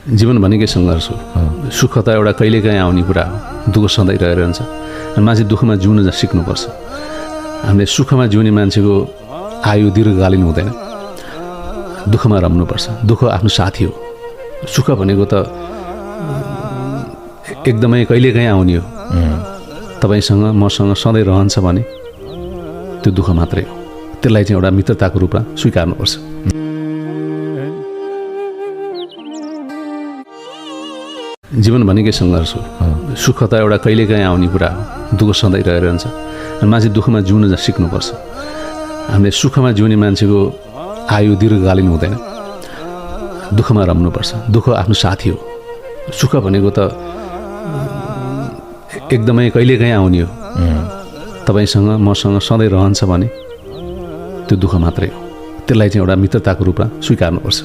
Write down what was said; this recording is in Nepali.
जीवन भनेकै सङ्घर्ष हो। सुख त एउटा कहिलेकाहीँ आउने कुरा हो, दुःख सधैँ रहिरहन्छ। अनि मान्छे दुःखमा जिउन सिक्नुपर्छ। हामीले सुखमा जिउने मान्छेको आयु दीर्घकालीन हुँदैन, दुःखमा रम्नुपर्छ। दुःख आफ्नो साथी हो। सुख भनेको त एकदमै कहिलेकाहीँ आउने हो। तपाईँसँग मसँग सधैँ रहन्छ भने त्यो दुःख मात्रै हो। त्यसलाई चाहिँ एउटा मित्रताको रूपमा स्वीकार्नुपर्छ। जीवन भनेकै सङ्घर्ष हो। सुख त एउटा कहिलेकाहीँ आउने कुरा हो, दुःख सधैँ रहिरहन्छ। अनि मान्छे दुःखमा जिउन सिक्नुपर्छ। हामीले सुखमा जिउने मान्छेको आयु दीर्घकालीन हुँदैन, दुःखमा रम्नुपर्छ। दुःख आफ्नो साथी हो। सुख भनेको त एकदमै कहिलेकाहीँ आउने हो। तपाईँसँग मसँग सधैँ रहन्छ भने त्यो दुःख मात्रै हो। त्यसलाई चाहिँ एउटा मित्रताको रूपमा स्वीकार्नुपर्छ।